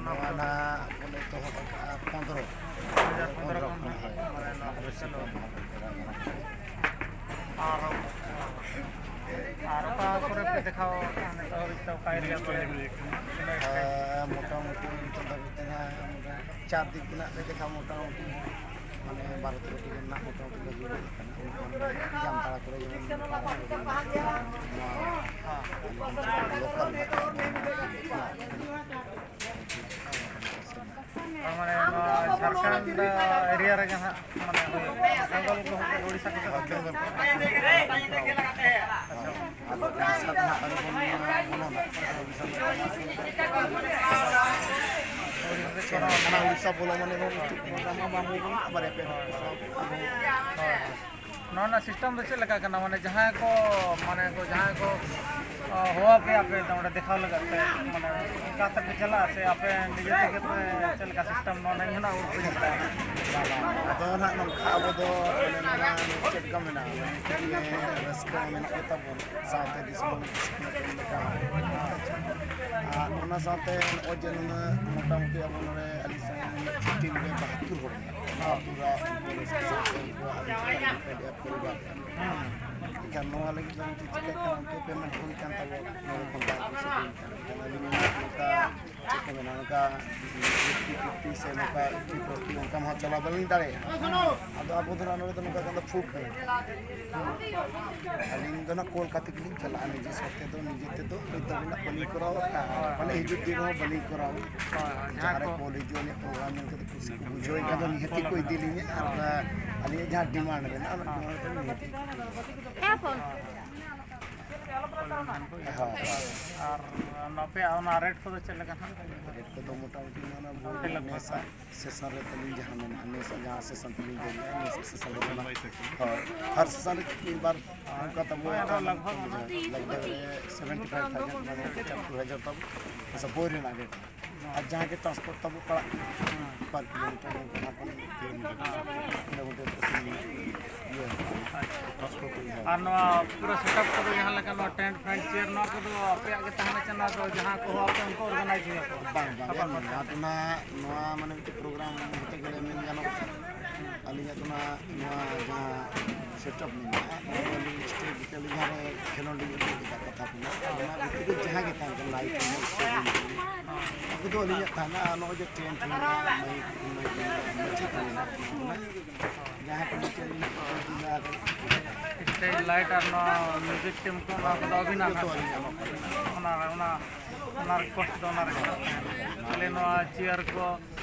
ᱱᱚᱣᱟ ᱱᱟᱦᱟᱜ ᱵᱚᱱ ᱮᱛᱚᱦᱚᱵ ᱟᱠᱟᱫᱼᱟ ᱯᱚᱱᱫᱽᱨᱚ᱾ ᱫᱩ ᱦᱟᱡᱟᱨ ᱯᱚᱱᱫᱽᱨᱚ ᱠᱷᱚᱱ ᱦᱟᱸᱜ ᱢᱟᱱᱮ ᱱᱚᱣᱟ ᱫᱚ ᱪᱟᱹᱞᱩ ᱟᱠᱟᱱᱟ᱾ ᱟᱨ, ᱟᱨ ᱚᱠᱟ ᱠᱚᱨᱮ ᱯᱮ ᱫᱮᱠᱷᱟᱣ ᱠᱟᱱᱟ ᱱᱤᱛᱚᱜ ᱦᱟᱹᱵᱤᱡ ᱛᱮ, ᱚᱠᱟ ᱮᱨᱤᱭᱟ ᱠᱚᱨᱮ? ᱦᱮᱸ, ᱢᱚᱴᱟᱢᱩᱴᱤ ᱱᱤᱛᱚᱜ ᱫᱷᱟᱹᱵᱤᱡ ᱛᱮ ᱱᱟᱦᱟᱜ ᱪᱟᱨ ᱫᱤᱠ ᱨᱮᱱᱟᱜ ᱞᱮ ᱫᱮᱠᱷᱟᱣ ᱢᱚᱴᱟᱢᱩᱴᱤ ᱢᱟᱱᱮ ᱵᱟᱨᱚ ᱛᱮᱨᱚ ᱴᱤ ᱨᱮᱱᱟᱜ ᱢᱚᱴᱟᱢᱩᱴᱤ ᱞᱮ ᱦᱩᱭ ᱜᱚᱫ ᱟᱠᱟᱱᱟ᱾ ᱡᱟᱢᱛᱟᱲᱟ ᱠᱚᱨᱮ ᱡᱮᱢᱚᱱ ᱯᱟᱨᱚᱢ ᱦᱩᱭ ᱞᱮᱱᱟ᱾ ᱱᱚᱣᱟ ᱞᱳᱠᱟᱞ ᱢᱟᱱᱮ ᱱᱚᱣᱟ ᱡᱷᱟᱲᱠᱷᱚᱸᱰ ᱮᱨᱤᱭᱟ ᱨᱮᱜᱮ ᱦᱟᱸᱜ ᱢᱟᱱᱮ ᱦᱩᱭᱩᱜᱼᱟ᱾ ᱵᱮᱝᱜᱚᱞ ᱠᱚ ᱦᱚᱸ ᱩᱲᱤᱥᱥᱟ ᱠᱚ ᱦᱚᱸ᱾ ᱟᱫᱚ ᱩᱲᱤᱥᱥᱟ ᱫᱚ ᱦᱟᱸᱜ ᱟᱹᱣᱨᱤ ᱵᱚᱱ ᱵᱚᱞᱚᱱᱟ᱾ ᱩᱲᱤᱥᱥᱟ ᱫᱚ ᱵᱟᱝ ᱦᱩᱭ ᱠᱟᱱᱟ᱾ ᱩᱲᱤᱥᱥᱟ ᱵᱚᱞᱚ ᱢᱟᱱᱮ ᱵᱚᱱ ᱢᱤᱫᱴᱤᱡ ᱯᱨᱳᱜᱨᱟᱢ ᱦᱚᱸ ᱵᱟᱝ ᱦᱩᱭ ᱠᱟᱱᱟ, ᱟᱵᱟᱨ ᱮᱯᱮᱨ ᱦᱳᱭ, ᱦᱳᱭ᱾ ᱱᱚᱣᱟ ᱨᱮᱱᱟᱜ ᱥᱤᱥᱴᱮᱢ ᱫᱚ ᱪᱮᱫ ᱞᱮᱠᱟ ᱠᱟᱱᱟ? ᱢᱟᱱᱮ ᱡᱟᱦᱟᱸᱭ ᱠᱚ, ᱢᱟᱱᱮ ᱠᱚ, ᱡᱟᱦᱟᱸᱭ ᱠᱚ, ᱚ, ᱦᱚᱦᱚ ᱟᱯᱮᱭᱟ ᱯᱮ ᱚᱸᱰᱮ ᱫᱮᱠᱷᱟᱣ ᱞᱟᱹᱜᱤᱫ ᱛᱮ, ᱢᱟᱱᱮ ᱚᱱᱠᱟ ᱛᱮᱯᱮ ᱪᱟᱞᱟᱜᱼᱟ ᱥᱮ ᱟᱯᱮ ᱱᱤᱡᱮ ᱛᱮᱜᱮ ᱯᱮ, ᱪᱮᱫ ᱞᱮᱠᱟ ᱥᱤᱥᱴᱮᱢ ᱱᱚᱣᱟ ᱤᱧ ᱦᱚᱸ ᱱᱟᱜ ᱵᱟᱹᱧ ᱵᱟᱲᱟᱭᱟ᱾ ᱟᱫᱚ ᱱᱟᱦᱟᱜ ᱱᱚᱝᱠᱟ ᱟᱵᱚ ᱫᱚ ᱢᱟᱱᱮ ᱱᱚᱣᱟ ᱪᱮᱫ ᱞᱮᱠᱟ ᱢᱮᱱᱟᱜᱼᱟ, ᱢᱟᱱᱮ ᱨᱟᱹᱥᱠᱟᱹ ᱢᱮᱱᱟᱜ ᱜᱮ ᱛᱟᱵᱚᱱ, ᱥᱟᱶᱛᱮ ᱫᱤᱥᱚᱢ ᱞᱮᱠᱟ᱾ ᱟᱨ ᱚᱱᱟ ᱥᱟᱶᱛᱮ ᱱᱚᱜᱼᱚᱭ ᱡᱮ ᱱᱩᱱᱟᱹᱜ ᱢᱚᱴᱟᱢᱩᱴᱤ ᱟᱵᱚ ᱱᱚᱰᱮ ᱟᱹᱞᱤᱧ ᱥᱟᱶ ᱢᱤᱫ ᱴᱤᱢ ᱨᱮ ᱵᱟᱦᱟᱛᱛᱳᱨ ᱦᱚᱲ ᱢᱮᱱᱟᱜ ᱠᱚᱣᱟ᱾ ᱵᱟᱦᱟᱛᱛᱳᱨ ᱟᱜ ᱩᱱᱠᱩ ᱨᱟᱹᱥᱠᱟᱹ ᱥᱟᱶᱛᱮ ᱩᱱᱠᱩᱣᱟᱜ ᱟᱹᱰᱤ ᱪᱮᱦᱨᱟ ᱯᱚᱨᱤᱵᱟᱨ ᱠᱟᱱᱟ᱾ ᱮᱱᱠᱷᱟᱱ ᱱᱚᱣᱟ ᱞᱟᱹᱜᱤᱫ ᱫᱚ ᱢᱤᱫᱴᱤᱡ ᱪᱤᱠᱟᱹᱜ ᱠᱟᱱᱟ, ᱩᱱᱠᱩ ᱯᱮᱢᱮᱱᱴ ᱦᱩᱭ ᱠᱟᱱ ᱛᱟᱵᱚᱱᱟ, ᱱᱚᱣᱟ ᱠᱷᱚᱱ ᱵᱟᱝ ᱠᱚ ᱥᱟᱹᱵᱩᱫ ᱠᱟᱱᱟ᱾ ᱮᱱᱠᱷᱟᱱ ᱟᱹᱞᱤᱧ ᱱᱚᱝᱠᱟ ᱪᱮᱫ ᱠᱚ ᱢᱮᱱᱟ, ᱱᱚᱝᱠᱟ ᱯᱷᱤᱯᱴᱤ ᱯᱷᱤᱯᱴᱤ ᱥᱮ ᱱᱚᱝᱠᱟ ᱮᱭᱤᱴᱴᱤ ᱯᱷᱳᱨᱴᱤ ᱚᱱᱠᱟ ᱢᱟ ᱪᱟᱞᱟᱣ ᱵᱟᱹᱞᱤᱧ ᱫᱟᱲᱮᱭᱟᱜᱼᱟ᱾ ᱟᱫᱚ ᱟᱵᱚ ᱫᱚ ᱱᱚᱣᱟ ᱱᱚᱰᱮ ᱫᱚ ᱱᱚᱝᱠᱟ ᱠᱟᱱᱟ, ᱯᱷᱩᱰ ᱠᱟᱱᱟ᱾ ᱟᱹᱞᱤᱧ ᱫᱚ ᱱᱟᱜ ᱠᱚᱞ ᱠᱟᱛᱮ ᱜᱮᱞᱤᱧ ᱪᱟᱞᱟᱜᱼᱟ, ᱱᱤᱡᱮ ᱥᱚᱛᱮ ᱫᱚ ᱱᱤᱡᱮ ᱛᱮᱫᱚ ᱦᱚᱭᱛᱳ ᱱᱟᱜ ᱵᱟᱹᱞᱤᱧ ᱠᱚᱨᱟᱣ ᱠᱟᱜᱼᱟ, ᱢᱟᱱᱮ ᱦᱤᱡᱩᱜ ᱫᱤᱱ ᱦᱚᱸ ᱵᱟᱹᱞᱤᱧ ᱠᱚᱨᱟᱣᱟ᱾ ᱦᱳᱭ, ᱦᱳᱭ, ᱡᱟᱦᱟᱸ ᱡᱟᱦᱟᱸ ᱨᱮ ᱠᱚ ᱠᱚᱞ ᱦᱤᱡᱩᱜᱼᱟ, ᱩᱱᱤᱭᱟᱜ ᱯᱨᱳᱜᱨᱟᱢ ᱧᱮᱞ ᱠᱟᱛᱮ ᱠᱩᱥᱤ ᱠᱚ ᱵᱩᱡᱷᱟᱹᱣ ᱮᱱᱠᱷᱟᱱ ᱫᱚ ᱱᱤᱦᱟᱹᱛᱤ ᱠᱚ ᱤᱫᱤ ᱞᱤᱧᱟ᱾ ᱟᱨ ᱟᱹᱞᱤᱧᱟᱜ ᱡᱟᱦᱟᱸ ᱰᱤᱢᱟᱱᱰ ᱢᱮᱱᱟᱜᱼᱟ, ᱚᱱᱟ ᱰᱤᱢᱟᱱᱰ ᱫᱚ ᱱᱤᱦᱟᱹᱛᱤ᱾ ᱦᱮᱸ, ᱦᱚᱯᱚᱱ᱾ ᱦᱳᱭ, ᱦᱳᱭ᱾ ᱟᱨ ᱟᱯᱮᱭᱟᱜ ᱚᱱᱟ ᱨᱮᱴ ᱠᱚᱫᱚ ᱪᱮᱫ ᱞᱮᱠᱟ ᱦᱟᱸᱜ? ᱨᱮᱴ ᱠᱚᱫᱚ ᱢᱚᱴᱟᱢᱩᱴᱤ ᱱᱚᱣᱟ ᱵᱳᱭ ᱦᱟᱱᱛᱮ ᱞᱟᱜᱽᱵᱷᱟᱜᱽ ᱥᱮᱥᱟᱱ, ᱥᱮᱥᱟᱱ ᱨᱮ ᱛᱟᱹᱞᱤᱧ ᱡᱟᱦᱟᱸ ᱢᱮᱱᱟᱜᱼᱟ, ᱱᱮᱥ ᱡᱟᱦᱟᱸ ᱥᱮᱥᱟᱱ ᱛᱟᱹᱞᱤᱧ ᱵᱳᱭ ᱢᱮᱱᱟᱜᱼᱟ, ᱱᱮᱥ ᱥᱮᱥᱟᱱ ᱨᱮ ᱢᱮᱱᱟᱜᱼᱟ᱾ ᱦᱳᱭ, ᱦᱟᱨ ᱥᱮᱥᱟᱱ ᱨᱮ ᱢᱤᱫ ᱵᱟᱨ ᱚᱱᱠᱟ ᱛᱟᱵᱚ ᱦᱳᱭ, ᱟᱫᱚ ᱞᱟᱜᱽᱵᱷᱟᱜᱽ ᱞᱟᱜᱽᱵᱷᱟᱜᱽ ᱨᱮ ᱥᱮᱵᱷᱮᱱᱴᱤ ᱯᱷᱟᱭᱤᱵᱷ ᱛᱷᱟᱣᱡᱮᱱᱰ, ᱢᱟᱱᱮ ᱯᱚᱸᱪᱟᱛᱛᱳᱨ ᱦᱟᱡᱟᱨ ᱛᱟᱵᱚ, ᱟᱪᱪᱷᱟ, ᱵᱳᱭ ᱨᱮᱱᱟᱜ ᱨᱮᱴ᱾ ᱟᱨ ᱡᱟᱦᱟᱸ ᱜᱮ ᱴᱨᱟᱱᱥᱯᱳᱨᱴ ᱛᱟᱵᱚ ᱯᱟᱲᱟᱜ ᱠᱟᱱᱟ, ᱦᱮᱸ᱾ ᱯᱟᱨ ᱠᱤᱞᱳᱢᱤᱴᱟᱨ ᱚᱱᱠᱟ ᱦᱟᱨ ᱠᱤᱞᱳᱢᱤᱴᱟᱨ, ᱠᱤᱞᱳᱢᱤᱴᱟᱨ ᱯᱨᱚᱛᱤ ᱤᱭᱟᱹ ᱴᱨᱟᱱᱥᱯᱳᱨᱴ ᱦᱩᱭᱩᱜᱼᱟ᱾ ᱟᱨ ᱱᱚᱣᱟ ᱯᱩᱨᱟᱹ ᱥᱮᱴᱟᱯ ᱠᱚᱫᱚ ᱡᱟᱦᱟᱸ ᱞᱮᱠᱟ ᱱᱚᱣᱟ ᱴᱮᱱᱴ ᱯᱷᱮᱱᱴ ᱪᱮᱭᱟᱨ ᱱᱚᱣᱟ ᱠᱚᱫᱚ ᱟᱯᱮᱭᱟᱜ ᱜᱮ ᱛᱟᱦᱮᱱᱟ ᱪᱮ ᱱᱚᱣᱟ ᱫᱚ ᱡᱟᱦᱟᱸ ᱠᱚ ᱦᱚᱦᱚ ᱟᱯᱮ ᱩᱱᱠᱩ ᱚᱨᱜᱟᱱᱟᱭᱤᱡᱽ ᱦᱩᱭᱩᱜᱼᱟ ᱠᱚ? ᱵᱟᱝ, ᱵᱟᱝ, ᱟᱯᱟᱛᱚᱛᱚ᱾ ᱱᱚᱣᱟ ᱫᱚ ᱱᱟᱜ ᱱᱚᱣᱟ ᱢᱟᱱᱮ ᱢᱤᱫᱴᱮᱡ ᱯᱨᱳᱜᱨᱟᱢ ᱦᱚᱛᱮ ᱜᱮᱞᱮ ᱢᱮᱱ ᱜᱟᱱᱚᱜᱼᱟ᱾ ᱟᱹᱞᱤᱧᱟᱜ ᱫᱚ ᱱᱟᱜ ᱱᱚᱣᱟ ᱡᱟᱦᱟᱸ ᱥᱮᱴᱟᱯ ᱢᱮᱱᱟᱜᱼᱟ, ᱱᱚᱣᱟ ᱫᱚ ᱟᱹᱞᱤᱧ ᱥᱴᱮᱡᱽ ᱨᱮ ᱡᱟᱦᱟᱸ ᱨᱮ ᱠᱷᱮᱞᱳᱰ ᱞᱤᱧ ᱩᱫᱩᱜ ᱠᱮᱫᱟ ᱠᱟᱛᱷᱟ ᱠᱚ ᱱᱟᱜ, ᱚᱱᱟ ᱵᱷᱤᱛᱨᱤ ᱨᱮ ᱡᱟᱦᱟᱸ ᱜᱮ ᱛᱟᱦᱮᱱ ᱠᱟᱱᱟ, ᱞᱟᱭᱤᱴ ᱨᱮᱱᱟᱜ ᱥᱮ ᱚᱱᱟ ᱠᱚᱫᱚ ᱟᱹᱞᱤᱧᱟᱜ ᱛᱟᱦᱮᱱᱟ᱾ ᱟᱨ ᱱᱚᱜᱼᱚᱭ ᱡᱮ ᱴᱮᱱᱴ ᱢᱮᱱᱟᱜᱼᱟ, ᱢᱟᱭᱤᱠ, ᱢᱟᱭᱤᱠ ᱢᱮᱱᱟᱜᱼᱟ, ᱢᱟᱹᱪᱤ ᱠᱚ ᱢᱮᱱᱟᱜᱼᱟ, ᱡᱟᱦᱟᱸ ᱠᱚ ᱢᱤᱫᱴᱮᱱ ᱢᱮᱱᱟᱜ ᱛᱟᱵᱚᱱᱟ, ᱥᱴᱮᱡᱽ ᱞᱟᱭᱤᱴ ᱟᱨ ᱱᱚᱣᱟ ᱢᱤᱣᱡᱤᱠ ᱴᱤᱢ ᱠᱚ, ᱱᱚᱣᱟ ᱠᱚᱫᱚ ᱟᱹᱵᱤᱱᱟᱜ ᱡᱚᱛᱚ ᱦᱟᱸᱜ? ᱟᱹᱞᱤᱧᱟᱜ ᱱᱚᱣᱟ ᱠᱚᱨᱮ᱾ ᱚᱱᱟ, ᱚᱱᱟ, ᱚᱱᱟ ᱨᱤᱠᱣᱮᱥᱴ ᱫᱚ ᱚᱱᱟ ᱨᱮᱜᱮ ᱛᱟᱦᱮᱱᱟ᱾ ᱠᱷᱟᱹᱞᱤ ᱱᱚᱣᱟ ᱪᱮᱭᱟᱨ ᱠᱚ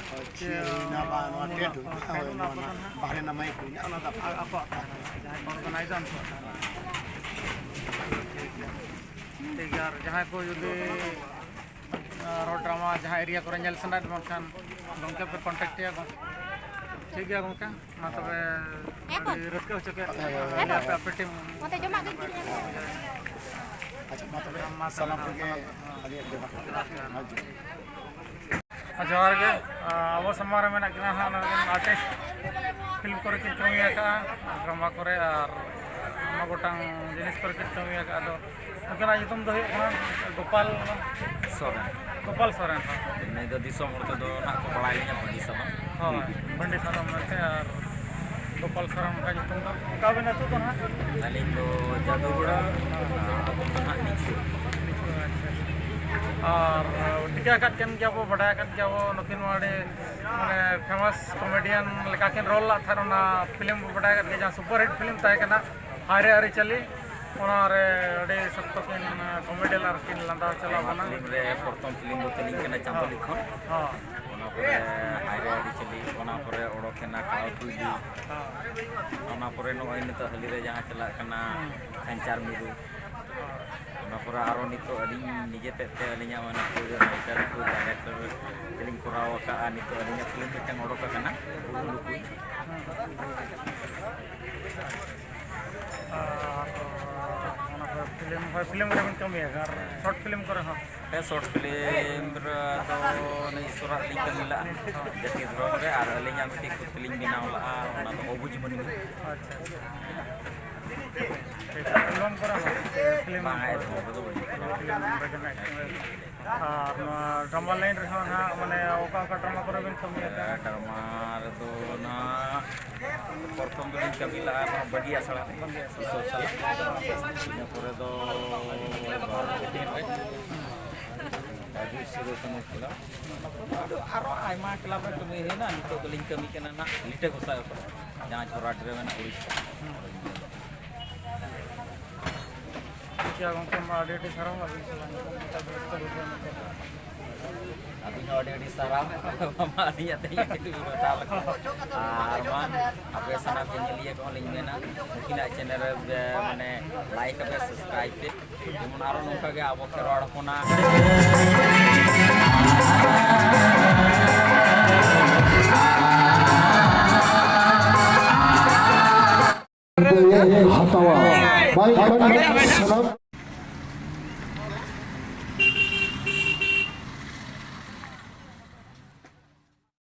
ᱪᱮ ᱪᱮᱭᱟᱨ ᱦᱩᱭᱱᱟ, ᱵᱟ, ᱱᱚᱣᱟ ᱢᱩᱞ ᱴᱮᱱᱴ ᱠᱚ, ᱦᱩᱭᱱᱟ, ᱦᱳᱭ, ᱚᱱᱟ ᱱᱚᱣᱟ ᱠᱚᱫᱚ ᱱᱟᱜ ᱦᱟᱸᱜ ᱵᱟᱦᱨᱮ ᱨᱮᱱᱟᱜ ᱢᱟᱭᱤᱠ ᱦᱩᱭᱱᱟ, ᱚᱱᱟ ᱫᱚ ᱟᱠᱚ ᱟᱠᱚᱣᱟᱜ ᱛᱟᱦᱮᱱᱟ, ᱡᱟᱦᱟᱸᱭ ᱠᱚ ᱚᱨᱜᱟᱱᱟᱭᱤᱡᱟ ᱩᱱᱠᱩᱣᱟᱜ ᱛᱟᱦᱮᱱᱟ᱾ ᱴᱷᱤᱠ ᱜᱮᱭᱟ᱾ ᱴᱷᱤᱠ ᱜᱮᱭᱟ, ᱟᱨ ᱡᱟᱦᱟᱸᱭ ᱠᱚ ᱡᱩᱫᱤ ᱨᱳᱰ ᱰᱨᱟᱢᱟ ᱡᱟᱦᱟᱸ ᱮᱨᱤᱭᱟ ᱠᱚᱨᱮ ᱧᱮᱞ ᱥᱟᱱᱟᱭᱮᱫ ᱵᱚᱱ ᱠᱷᱟᱱ ᱜᱚᱢᱠᱮ ᱯᱮ ᱠᱚᱱᱴᱟᱠᱴ ᱮᱭᱟ ᱵᱚᱱ᱾ ᱴᱷᱤᱠ ᱜᱮᱭᱟ ᱜᱚᱢᱠᱮ, ᱢᱟ ᱛᱚᱵᱮ ᱦᱮᱸ ᱵᱚᱱ᱾ ᱟᱹᱰᱤ ᱨᱟᱹᱥᱠᱟᱹ ᱦᱚᱪᱚ ᱠᱮᱫ ᱦᱮᱸ ᱵᱚᱱ᱾ ᱟᱯᱮ, ᱟᱯᱮ ᱴᱤᱢ᱾ ᱢᱟᱛᱮ ᱡᱚᱢᱟᱜ ᱜᱮ᱾ ᱟᱪᱪᱷᱟ, ᱢᱟ ᱛᱚᱵᱮ ᱢᱟ ᱛᱚᱵᱮ, ᱥᱟᱱᱟᱢ ᱠᱚᱜᱮ ᱡᱚᱦᱟᱨ᱾ ᱟᱹᱰᱤ ᱟᱹᱰᱤ ᱡᱚᱦᱟᱨ᱾ ᱡᱚᱦᱟᱨ, ᱡᱚᱦᱟᱨ᱾ ᱟᱨ ᱡᱚᱦᱟᱨ ᱜᱮ, ᱟᱵᱚ ᱥᱟᱢᱟᱝ ᱨᱮ ᱢᱮᱱᱟᱜ ᱠᱤᱱᱟ ᱦᱟᱸᱜ ᱱᱚᱰᱮ ᱨᱮᱱ ᱟᱨᱴᱤᱥᱴ, ᱯᱷᱤᱞᱢ ᱠᱚᱨᱮ ᱠᱤᱱ ᱠᱟᱹᱢᱤ ᱟᱠᱟᱫᱼᱟ, ᱰᱨᱟᱢᱟ ᱠᱚᱨᱮ ᱟᱨ ᱟᱭᱢᱟ ᱜᱚᱴᱟᱝ ᱡᱤᱱᱤᱥ ᱠᱚᱨᱮ ᱠᱤᱱ ᱠᱟᱹᱢᱤ ᱟᱠᱟᱫᱼᱟ᱾ ᱟᱫᱚ ᱩᱱᱠᱤᱱᱟᱜ ᱧᱩᱛᱩᱢ ᱫᱚ ᱦᱩᱭᱩᱜ ᱠᱟᱱᱟ ᱜᱳᱯᱟᱞ ᱥᱚᱨᱮᱱ᱾ ᱜᱳᱯᱟᱞ ᱥᱚᱨᱮᱱ, ᱦᱳᱭ᱾ ᱱᱩᱭ ᱫᱚ ᱫᱤᱥᱚᱢ ᱦᱚᱲ ᱛᱮᱫᱚ ᱱᱟᱦᱟᱜ ᱠᱚ ᱵᱟᱲᱟᱭ ᱞᱤᱧᱟ ᱵᱷᱟᱹᱜᱤ ᱥᱟᱱᱟᱢ᱾ ᱦᱳᱭ, ᱵᱷᱟᱹᱜᱤ ᱥᱟᱱᱟᱢ ᱢᱮᱱᱛᱮ᱾ ᱟᱨ ᱜᱳᱯᱟᱞ ᱥᱚᱨᱮᱱ ᱚᱱᱠᱟ ᱧᱩᱛᱩᱢ ᱫᱚ᱾ ᱚᱠᱟ ᱵᱤᱱ ᱟᱹᱛᱩ ᱫᱚ ᱱᱟᱦᱟᱜ? ᱟᱹᱞᱤᱧ ᱫᱚ ᱡᱟᱫᱩᱜᱚᱲᱟ, ᱟᱹᱛᱩ ᱫᱚ ᱱᱟᱦᱟᱜ ᱱᱤᱪᱷᱩ᱾ ᱟᱪᱪᱷᱟ᱾ ᱟᱨ ᱴᱷᱤᱠᱟᱹ ᱟᱠᱟᱫ ᱠᱟᱱ ᱜᱮᱭᱟ ᱵᱚ, ᱵᱟᱰᱟᱭ ᱟᱠᱟᱫ ᱜᱮᱭᱟ ᱵᱚ, ᱱᱩᱠᱤᱱ ᱢᱟ ᱟᱹᱰᱤ ᱢᱟᱱᱮ famous comedian ᱞᱮᱠᱟ ᱠᱤᱱ role ᱞᱟᱜ ᱛᱟᱦᱮᱸᱫ ᱚᱱᱟ film ᱵᱚ ᱵᱟᱰᱟᱭ ᱟᱠᱟᱫ ᱜᱮᱭᱟ, ᱡᱟᱦᱟᱸ super hit film ᱛᱟᱦᱮᱸ ᱠᱟᱱᱟ ᱦᱟᱭ ᱨᱮ ᱟᱹᱨᱤᱪᱟᱹᱞᱤ᱾ ᱚᱱᱟ ᱨᱮ ᱟᱹᱰᱤ ᱥᱚᱠᱛᱚ ᱠᱤᱱ comedy ᱟᱨ ᱠᱤᱱ ᱞᱟᱸᱫᱟ ᱪᱟᱞᱟᱣ ᱟᱭᱢᱟ ᱠᱟᱱᱟ᱾ Film ᱨᱮ ᱯᱨᱚᱛᱷᱚᱢ film ᱫᱚ ᱛᱟᱹᱞᱤᱧ ᱠᱟᱱᱟ ᱪᱟᱸᱫᱚ ᱦᱚᱸ᱾ ᱞᱤᱠᱷᱚᱱ᱾ ᱦᱚᱸ᱾ ᱚᱱᱟ ᱯᱚᱨᱮ ᱦᱟᱭ ᱨᱮ ᱟᱹᱨᱤᱪᱟᱹᱞᱤ, ᱚᱱᱟ ᱯᱚᱨᱮ ᱚᱰᱚᱠ ᱮᱱᱟ ᱠᱟᱣ ᱠᱩᱭᱞᱤ, ᱦᱚᱸ᱾ ᱚᱱᱟ ᱯᱚᱨᱮ ᱱᱚᱜᱼᱚᱭ ᱱᱤᱛᱚᱜ ᱦᱟᱹᱞᱤ ᱨᱮ ᱡᱟᱦᱟᱸ ᱪᱟᱞᱟᱜ ᱠᱟᱱᱟ ᱦᱩᱸ᱾ ᱠᱷᱟᱧᱪᱟᱨ ᱢᱤᱨᱩ, ᱦᱚᱸ᱾ ᱚᱱᱟ ᱯᱚᱨᱮ ᱟᱨᱚ ᱱᱤᱛᱚᱜ ᱟᱹᱞᱤᱧ ᱱᱤᱡᱮ ᱛᱮᱫ ᱛᱮ ᱟᱹᱞᱤᱧᱟᱜ ᱢᱟᱱᱮ co-writer ᱠᱚ director ᱛᱮᱞᱤᱧ ᱠᱚᱨᱟᱣ ᱟᱠᱟᱫᱼᱟ᱾ ᱱᱤᱛᱚᱜ ᱟᱹᱞᱤᱧᱟᱜ film ᱢᱤᱫᱴᱟᱝ ᱚᱰᱚᱠ ᱟᱠᱟᱱᱟ, ᱦᱩᱲᱩ ᱞᱩᱠᱩᱭ᱾ ᱟᱨ ᱚᱱᱟ ᱠᱚ film, ᱦᱳᱭ, film ᱨᱮᱵᱮᱱ ᱠᱟᱹᱢᱤᱭᱟ ᱟᱨ short film ᱠᱚᱨᱮ ᱦᱚᱸ? ᱦᱮᱸ, short film ᱨᱮᱫᱚ ᱚᱱᱮ ᱤᱥᱚᱨᱟᱜ ᱞᱤᱧ ᱠᱟᱹᱢᱤ ᱞᱟᱜᱼᱟ, ᱡᱟᱹᱛᱤ ᱫᱷᱚᱨᱚᱢ ᱨᱮ, ᱟᱨ ᱟᱹᱞᱤᱧᱟᱜ ᱢᱤᱫᱴᱤᱡ ᱠᱩᱨᱛᱤ ᱞᱤᱧ ᱵᱮᱱᱟᱣ ᱞᱟᱜᱼᱟ, ᱚᱱᱟ ᱫᱚ ᱚᱵᱩᱡᱽ ᱢᱟᱹᱱᱢᱤ᱾ ᱟᱪᱪᱷᱟ, ᱟᱪᱪᱷᱟ᱾ ᱴᱷᱤᱠ, film ᱠᱚᱨᱮ ᱦᱚᱸ, film ᱵᱟᱝ, ᱠᱚᱨᱮ? Film ᱨᱮᱫᱚ ᱵᱟᱹᱞᱤᱧ ᱠᱟᱹᱢᱤ᱾ Film ᱨᱮᱜᱮ ᱱᱟᱜ᱾ ᱟᱨ ᱱᱚᱣᱟ drama line ᱨᱮᱦᱚᱸ ᱱᱟᱜ, ᱢᱟᱱᱮ, ᱚᱠᱟ ᱚᱠᱟ drama ᱠᱚᱨᱮ ᱵᱮᱱ ᱠᱟᱹᱢᱤ ᱟᱠᱟᱫᱼᱟ? Drama ᱨᱮᱫᱚ ᱱᱟᱜ ᱯᱨᱚᱛᱷᱚᱢ ᱫᱚᱞᱤᱧ ᱠᱟᱹᱢᱤ ᱞᱟᱜᱼᱟ ᱱᱚᱣᱟ ᱵᱟᱹᱜᱤ ᱟᱥᱲᱟ ᱨᱮ, ᱵᱟᱹᱜᱤ ᱟᱥᱲᱟ᱾ ᱤᱥᱚᱨ ᱥᱟᱞᱟᱜ᱾ ᱤᱱᱟᱹ ᱯᱚᱨᱮ ᱫᱚ ᱵᱟᱨ ᱦᱟᱹᱴᱤᱧ ᱨᱮ, ᱟᱹᱰᱤ ᱥᱤᱫᱩ ᱠᱟᱹᱱᱦᱩ club᱾ ᱟᱫᱚ ᱟᱨᱚ ᱟᱭᱢᱟ club ᱨᱮ ᱠᱟᱹᱢᱤ ᱦᱩᱭᱱᱟ᱾ ᱱᱤᱛᱚᱜ ᱫᱚᱞᱤᱧ ᱠᱟᱹᱢᱤ ᱠᱟᱱᱟ ᱱᱟᱜ ᱞᱤᱴᱟᱹ ᱜᱚᱸᱥᱟᱭ ᱚᱠᱟ, ᱡᱟᱦᱟᱸ ᱪᱷᱚᱨᱟᱰᱤ ᱨᱮ ᱢᱮᱱᱟᱜ ᱩᱲᱤᱥᱥᱟ᱾ ᱴᱷᱤᱠ ᱜᱮᱭᱟ ᱜᱚᱢᱠᱮ, ᱢᱟ ᱟᱹᱰᱤ ᱟᱹᱰᱤ ᱥᱟᱨᱦᱟᱣ ᱟᱹᱵᱤᱱ ᱥᱟᱞᱟᱜ ᱧᱟᱯᱟᱢ ᱠᱟᱛᱮ ᱟᱹᱰᱤ ᱨᱟᱹᱥᱠᱟᱹ ᱵᱩᱡᱷᱟᱹᱣ ᱮᱱᱟ᱾ ᱟᱹᱵᱤᱱ ᱦᱚᱸ ᱟᱹᱰᱤ ᱟᱹᱰᱤ ᱥᱟᱨᱦᱟᱣ᱾ ᱢᱟ ᱟᱹᱞᱤᱧᱟᱜ ᱛᱮ ᱤᱧ ᱠᱟᱹᱴᱤᱡ ᱵᱤᱱ ᱢᱮᱛᱟ ᱞᱮᱠᱷᱟᱱ᱾ ᱟᱨ ᱢᱟ ᱟᱯᱮ ᱥᱟᱱᱟᱢ ᱧᱮᱧᱮᱞᱤᱭᱟᱹ ᱠᱚᱦᱚᱸ ᱞᱤᱧ ᱢᱮᱱᱟ, ᱱᱩᱠᱤᱱᱟᱜ channel ᱨᱮ, ᱮ, ᱢᱟᱱᱮ, like ᱟᱯᱮ, subscribe ᱯᱮ, ᱡᱮᱢᱚᱱ ᱟᱨᱚ ᱱᱚᱝᱠᱟ ᱜᱮ ᱟᱵᱚ ᱠᱷᱮᱨᱣᱟᱲ ᱦᱚᱯᱚᱱᱟᱜ ᱦᱟᱛᱟᱣᱟ᱾ ᱵᱟᱝᱠᱷᱟᱱ ᱥᱟᱱᱟᱢ